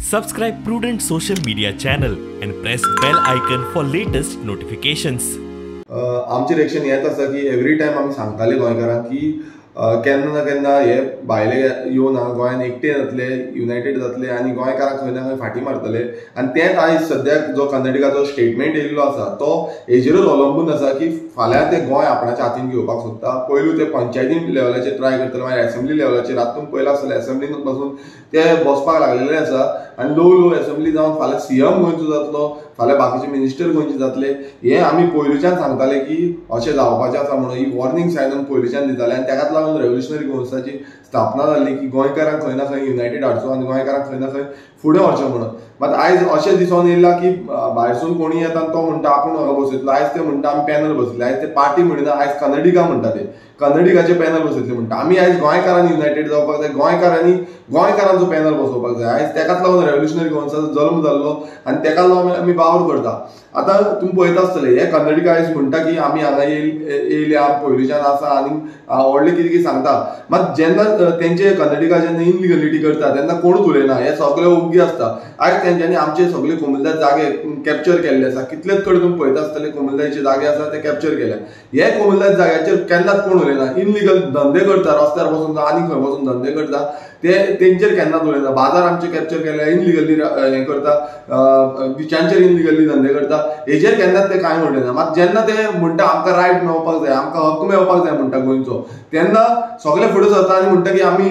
Subscribe Prudent Social Media channel and press bell icon for latest notifications. आमचे reaction हेंच आसा की every time आमी सांगताले गोंयकारांक की केन्ना ना केन्ना हे भायले येवन हांगा गोंयान एकटे जातले, युनायटेड जातले आनी गोंयकारांक खंय ना खंय फाटी मारतले. आनी तेंच आयज सद्याक जो कर्नाटकाचो स्टेटमेंट येयल्लो आसा तो हेजेरूच अवलंबून आसा की फाल्यां ते गोंय आपणाच्या हातीन घेवपाक सोदता. पयलू ते पंचायती लेवलाचेर ट्राय करतले, मागीर एसेंब्ली लेवलाचेर. आतां पयलां आसतलें एसेंब्लीन पासून ते बसपाक लागलेले आसा आनी ल्हव ल्हव एसेंब्ली जावन फाल्यां सीएम गोंयचो जातलो, फाल्यां बाकीचे मिनिस्टर गोंयचे जातले. हे आमी पयलूच्यान सांगताले की अशें जावपाचें आसा म्हणून ही वॉर्निंग सायन आमी पयलूच्यान दिताले. आनी तेकाच लागून रेव्होल्युशनरी गोवन्साची स्थापना जाल्ली की गोंयकारांक खंय ना खंय युनायटेड हाडचो आनी गोंयकारांक खंय ना खंय फुडें व्हरचें म्हणून. मात आयज अशें दिसून येयलां की भायरसून कोणी येता तो म्हणटा आपूण हांगा बसयतलो. आयज ते म्हणटा आमी पॅनल बसयतले, आयज ते पार्टी म्हणिना, आयज कन्नडिगा म्हणटा, ते कन्नडिगाचे पॅनल बसयतले म्हणटा. आमी आयज गोंयकारांनी युनायटेड जावपाक जाय, गोंयकारांनी गोंयकारांचो पॅनल बसोवपाक जाय. आयज तेकाच लागून रेव्होल्युशनरी गोवन्साचो जल्म जाल्लो आनी तेका लागून आमी वावर करता. आतां तुमी पळयता आसतले हे कन्नडिगा आयज म्हणटा की आमी हांगा येयले, आमी पयलूच्यान आसा आनी व्हडलें कितें कितें सांगता. मात जेन्ना तेंचे कन्नडिगा जेन्ना इनलिगलिटी करता तेन्ना कोणूच उलयना, हे सगळे ओग्गी आसता. आयज तेंच्यांनी आमचे सगळे कोमुनिदाद जागे कॅप्चर केल्ले आसा. कितलेच कडेन तुमी पळयता आसतले कोमुनिदादीचे जागे आसा ते कॅप्चर केल्या. हे कोमुनिदाद जाग्याचेर केन्नाच कोण उलयना. इनलिगल धंदे करता, रस्त्यार बसून आनी खंय बसून धंदे करता, ते तेंचेर केन्नाच उलयना. बाजार आमचे कॅप्चर केले, इनलिगली हें करता, बिचांचेर इनलिगली धंदे करता, हेजेर केन्नाच ते कांय म्हणना. मात जेन्ना ते म्हणटा आमकां रायट मेळपाक जाय, आमकां हक्क मेळपाक जाय म्हणटा गोंयचो, तेन्ना सगळे फुडें सरता आनी म्हणटा की आमी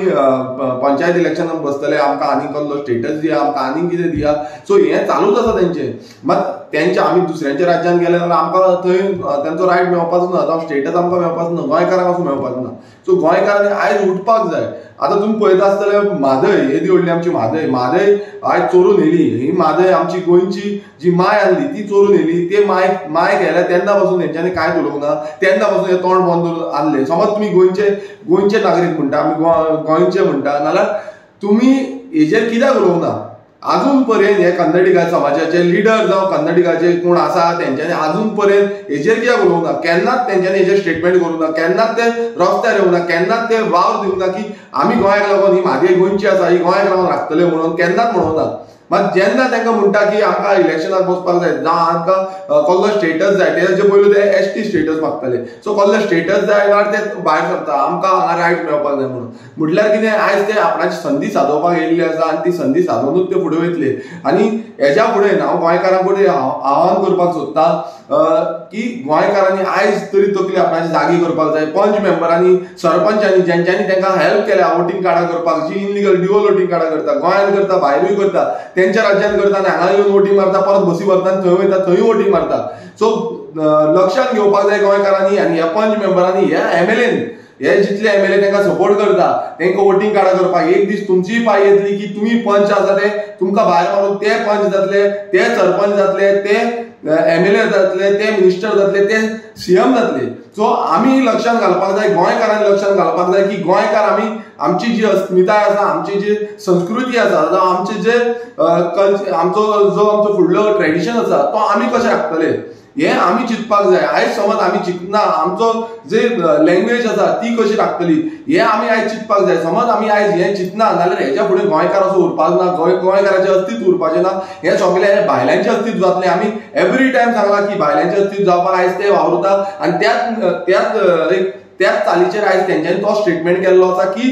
पंचायत इलेक्शनाक बसतले, आमकां आनीक कसलो स्टेटस दिया, आमकां आनीक कितें दिया. सो हें चालूच आसा तेंचें. मात तेंच्या आमी दुसऱ्यांच्या राज्यांत गेले जाल्यार आमकां थंय तेंचो रायट मेळपाचो ना, जावं स्टेटस आमकां मेळपाचो ना, गोंयकारांक असो मेळपाचो ना. सो गोंयकारांनी आयज उठपाक जाय. आतां तुमी पळयता आसतले म्हादय, येदी व्हडली आमची म्हादय, म्हादय आयज चोरून येयली. ही म्हादय आमची गोंयची जी my आसली ती चोरून येयली. ते my my गेल्या तेन्ना पासून हेंच्यांनी कांयच उलोवंक ना, तेन्ना पासून हे तोंड बंद करून आसले. समज तुमी गोंयचे गोंयचे नागरीक म्हणटा, आमी गोंयचे म्हणटा, नाल्यार तुमी हेजेर कित्याक उलोवंक ना? आजून पर्यंत हे कन्नडिगा समाजाचे लिडर जावं कन्नडिगाचे कोण आसा तेंच्यांनी आजून पर्यंत हेजेर कित्याक उलोवंक ना? केन्नाच तेंच्यांनी हेजेर स्टेटमेंट करूंक ना, केन्नाच ते रस्त्यार येवंक ना, केन्नाच ते वावर दिवंक ना की आमी गोंयाक लागून ही म्हादय गोंयची आसा, ही गोंयाक लागून राखतले म्हणून केन्नाच म्हणूंक ना. मात जेन्ना तांकां म्हणटा की आमकां इलेक्शनाक बसपाक जाय, जावं आमकां कसलो स्टेटस जाय, तेजे पयलू ते एस टी स्टेटस मागताले. सो कसलो स्टेटस जाय जाल्यार ते भायर सरता, आमकां हांगा रायट मेळपाक जाय म्हणून. म्हटल्यार कितें, आयज ते आपणाची संदी सादोवपाक येयल्ले आसा आनी ती संदी सादोवनूच ते फुडें वयतले. आनी हेज्या फुडें हांव गोंयकारां कडेन आव्हान करपाक सोदता की गोंयकारांनी आयज तरी तकली आपणाची जागी करपाक जाय. पंच मेंबरांनी, सरपंचांनी, ज्यांच्यांनी तांकां हेल्प केल्या वोटींग कार्डां करपाक, जी इनलिगल ड्युअल वोटींग कार्डां करता, गोंयांत करता, भायरूय करता, तेंच्या राज्यांत करता आनी हांगा येवन वोटींग मारता, परत बसी भरता आनी थंय वयता थंय वोटींग मारता. सो लक्षांत घेवपाक जाय गोंयकारांनी आनी ह्या पंच मेंबरांनी, ह्या एमएलएन, हे जितले एमएलए तांकां सपोर्ट करता तांकां वोटींग कार्डां करपाक, एक दीस तुमचीय पांय येतली की तुमी पंच आसा ते तुमकां भायर मारून ते पंच जातले, ते सरपंच जातले, ते एमएलए जातले, ते मिनिस्टर जातले, ते सीएम जातले. सो आमी लक्षांत घालपाक जाय, गोंयकारांनी लक्षांत घालपाक जाय की गोंयकार आमी आमची जी अस्मिताय आसा, आमची जी संस्कृती आसा, जावं आमचे जे आमचो जो आमचो फुडलो ट्रेडिशन आसा तो आमी कशें राखतले हें आमी चिंतपाक जाय. आयज समज आमी चिंतना आमचो जे लँग्वेज आसा ती कशी राखतली हें आमी आयज चिंतपाक जाय. समज आमी आयज हें चिंतना जाल्यार हेज्या फुडें गोंयकार असो उरपाचो ना, गोंयकाराचें अस्तित्व उरपाचें ना, हें सगळें भायल्यांचें अस्तित्व जातलें. आमी एवरी टायम सांगलां की भायल्यांचें अस्तित्व जावपाक आयज ते वावुरता आनी त्याच त्याच एक त्याच चालीचेर आयज तेंच्यांनी तो स्टेटमेंट केल्लो आसा की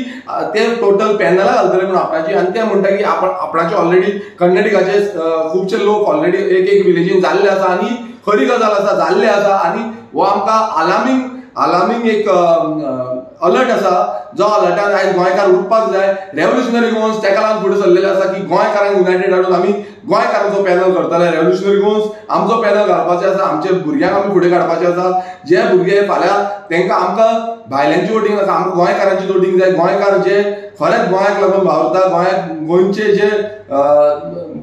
ते टोटल पॅनलां घालतले म्हणून आपणाची. आनी ते म्हणटा की आपण आपणाचे ऑलरेडी कर्नाटकाचे खुबशे लोक ऑलरेडी एक एक विलेजीन जाल्ले आसा आनी खरी गजाल आसा, जाल्ले आसा. आनी हो आमकां अलार्मींग अलार्मींग एक अलर्ट आसा, जो अलर्टान आयज गोंयकार उठपाक जाय. रेव्होल्युशनरी गोवन्स तेका लागून फुडें सरलेले आसा की गोंयकारांक युनायटेड हाडून आमी गोंयकारांचो पॅनल करतले. रेव्होल्युशनरी गोवन्स आमचो पॅनल घालपाचें आसा, आमचे भुरग्यांक आमी फुडें काडपाचें आसा. जे भुरगे फाल्यां तांकां आमकां भायल्यांची वोटींग नाका, आमकां गोंयकारांची वोटींग जाय. गोंयकार जे खरेंच गोंयाक लागून वावुरता, गोंयाक गोंयचे जे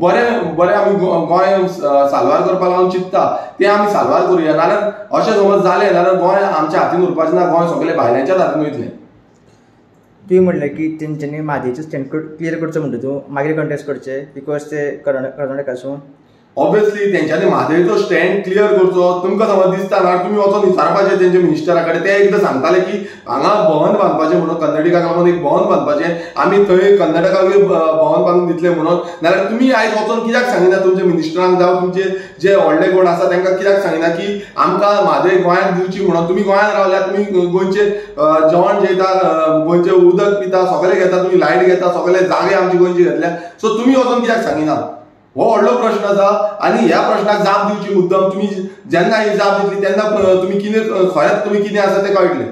बरें बरें आमी गोंय साल्वार करपाक लागून चिंत्ता ते आमी साल्वार करुया. नाल्यार अशें समज जालें जाल्यार गोंय आमच्या हातीन उरपाचें ना, गोंय सगळें भायल्यांच्याच हातीन वयतलें. तुवें म्हणलें की तेंच्यांनी म्हादयचो स्टँड क्लियर करचो म्हणटा तूं, मागीर कंटेस्ट करचें because ते कर्नाटकासून. ऑब्वियसली तेंच्यांनी म्हादयचो स्टँड क्लियर करचो. तुमकां समज दिसता ना तुमी वचोन विचारपाचें तेंच्या मिनिस्टरा कडेन. ते एकदां सांगताले की हांगा भवन बांदपाचें म्हणून, कर्नाटकाक लागून एक भवन बांदपाचें, आमी थंय कर्नाटकाक भवन बांदून दितले म्हणून. नाल्यार तुमी आयज वचोन कित्याक सांगिना तुमच्या मिनिस्टरांक जावं तुमचे जे व्हडले कोण आसा तांकां कित्याक सांगिना की आमकां म्हादय गोंयांत दिवची म्हणून? तुमी गोंयांत रावल्या, तुमी गोंयचें जेवण जेयता, गोंयचें उदक पिता, सगळें घेता, तुमी लायट घेता, सगळे जागे आमचे गोंयचे घेतल्या. सो तुमी वचोन कित्याक सांगिना? हो व्हडलो प्रश्न आसा आनी ह्या प्रश्नाक जाप दिवची मुद्दम. तुमी जेन्ना ही जाप दितली तेन्ना तुमी कितें खरेंच तुमी कितें आसा तें कळटलें.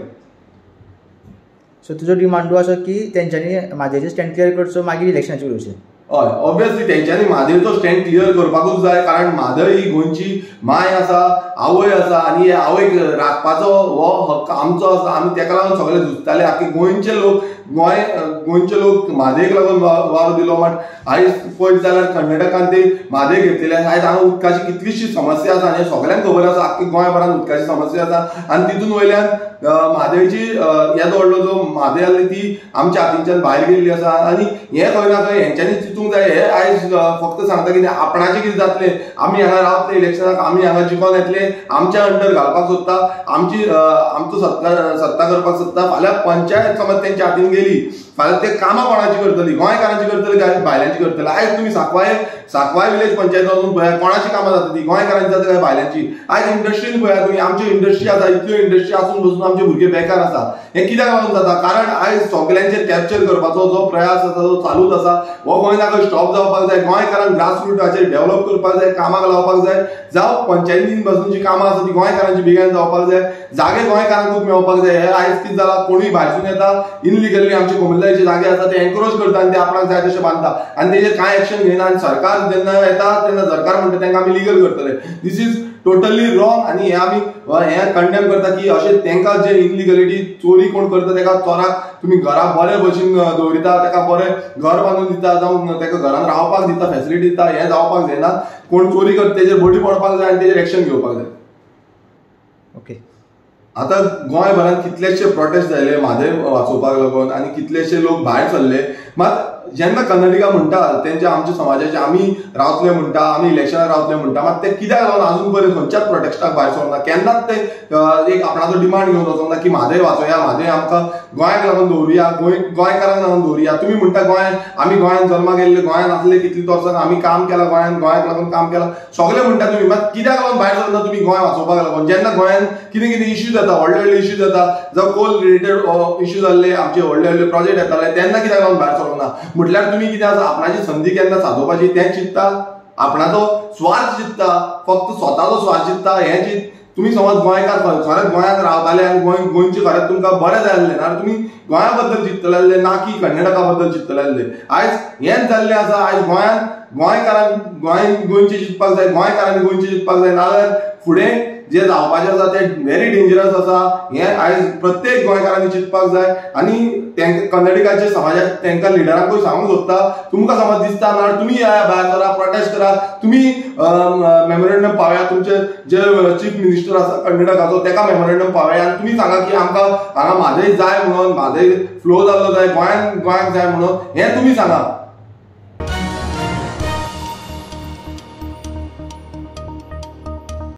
सो तुजो डिमांडू आसा की तेंच्यांनी म्हादयचो स्टँड क्लियर करचो, मागीर इलेक्शनाचेर उलोवचें. हय, ऑब्वियसली तेंच्यांनी म्हादयचो स्टँड क्लियर करपाकूच जाय, कारण म्हादय ही गोंयची माय आसा, आवय आसा आनी हे आवयक राखपाचो हो हक्क आमचो आसा. आमी तेका लागून सगळे झुजताले. आख्खे गोंयचे लोक, गोंयचे लोक म्हादयक लागून वावर दिलो. मात आयज पळयत जाल्यार कर्नाटकान ते म्हादय घेतलेले. आयज हांगा उदकाची कितलीशी समस्या आसा आनी सगळ्यांक खबर आसा आख्खे गोंयभरान उदकाची समस्या आसा. आनी तितून वयल्यान म्हादयची येदो व्हडलो जो म्हादय आसली ती आमच्या हातींच्यान भायर गेल्ली आसा आनी हें खंय ना खंय हेंच्यांनी चिंतूंक जाय. हे आयज फक्त सांगता कितें आपणाचें कितें जातलें, आमी हांगा रावतले इलेक्शनाक, आमी हांगा जिखोन येतले, आमच्या अंडर घालपाक सोदता, आमची आमचो सत्ता करपाक सोदता. फाल्यां पंचायत समज तेंच्या हातीन गेली, फाल्यां ते कामां कोणाची करतली? गोंयकारांची करतली काय भायल्यांची करतली? आयज तुमी सांकवाळे विलेज पंचायत वचून पळया कोणाची कामां जाता ती, गोंयकारांची जाता काय भायल्यांची? आयज इंडस्ट्रीन पळया तुमी, आमच्यो इंडस्ट्री आसा, इतल्यो इंडस्ट्री आसून बसून आमचे भुरगे बेकार आसा. हें कित्याक लागून जाता? कारण आयज सगल्यांचेर कॅप्चर करपाचो जो प्रयास आसा तो चालूच आसा. हो खंय ना खंय स्टॉप जावपाक जाय. गोंयकारांक ग्रासरुटाचेर डेव्हलप करपाक जाय, कामाक लावपाक जाय. जावं पंचायतीन बसून जी कामां आसा ती गोंयकारांची बेगीन जावपाक जाय, जागे गोंयकारांकूच मेळपाक जाय. हे आयज कितें जालां, कोणूय भायरसून येता इनलिगली आमचे कोमुनिदादीचे जागे आसा ते एनक्रोच करता आनी ते आपणाक जाय तशें बांदता आनी तेजेर कांय एक्शन घेयना. आनी सरकार जेन्ना येता तेन्ना सरकार म्हणटा तांकां आमी लिगल करतले. This is totally wrong आनी हे आमी हें कंडेम करता की अशें तांकां जे इनलिगलिटी चोरी कोण करता ताका चोराक तुमी घरा बरे भशेन दवरिता, ताका बरें घर बांदून दिता, जावं ताका घरान रावपाक दिता, फॅसिलिटी दिता. हें जावपाक जायना. कोण चोरी करता तेजेर बडी पडपाक जाय आनी तेजेर एक्शन घेवपाक जाय. ओके, आतां गोंयभरान कितलेशे प्रोटेस्ट जाले म्हादय वाचोवपाक लागून आनी कितलेशे लोक भायर सरले. मात जेन्ना कर्नाटका म्हणटा तेंच्या आमच्या समाजाचे आमी रावतले म्हणटा, आमी इलेक्शनाक रावतले म्हणटा, मात ते कित्याक लागून आजून पर्यंत खंयच्याच प्रोटेस्टाक भायर सरना? केन्नाच ते एक आपणाचो डिमांड घेवन वचोंक ना की म्हादय वाचोया, म्हादय आमकां गोंयाक लागून दवरुया, गोंयकारांक लागून दवरुया. तुमी म्हणटा गोंय, आमी गोंयांत जल्माक येयल्ले, गोंयांत आसले कितली वर्सां आमी काम केलां, गोंयांत गोंयाक लागून काम केलां, सगळें म्हणटा तुमी. मात कित्याक लागून भायर सरना तुमी गोंय वाचोवपाक लागून? जेन्ना गोंयांत कितें कितें इश्यूज जाता, व्हडले व्हडले इश्यूज जाता, जावं कोल रिलेटेड इश्यू जाल्ले, आमचे व्हडले व्हडले प्रोजेक्ट येताले, तेन्ना कित्याक लागून भायर सरोंक ना? म्हटल्यार तुमी कितें आसा, आपणाची संदी केन्ना सादोवपाची तें चिंतता, आपणाचो स्वार्थ चिंतता, फक्त स्वताचो स्वार्थ चिंतता. हें चिंत तुमी समज गोंयकार खरेंच गोंयांत रावताले आनी गोंयचे खरेंच तुमकां बरें जाय आसलें नाल्यार तुमी गोंया बद्दल चिंततले आसले, ना की कर्नाटका बद्दल चिंततले आसले. आयज हेंच जाल्लें आसा. आयज गोंयांत गोंयकारांक गोंयचें चिंतपाक जाय, गोंयकारांनी गोंयचें चिंतपाक जाय, नाजाल्यार फुडें जे जावपाचें आसा तें व्हेरी डेंजरस आसा. हें आयज प्रत्येक गोंयकारांनी चिंतपाक जाय आनी तांकां कर्नाटकाच्या समाजाक तांकां लिडरांकूय सांगूंक सोदता, तुमकां समज दिसता ना तुमी येया भायर करा, प्रोटेस्ट करा, तुमी मेमोरेंडम पावया, तुमचे जे चीफ मिनिस्टर आसा कर्नाटकाचो ताका मेमोरेंडम पावया आनी तुमी सांगा की आमकां हांगा म्हादय जाय म्हणून, म्हादय फ्लो जाल्लो जाय, गोंयांत गोंयाक जाय म्हणून, हें तुमी सांगा.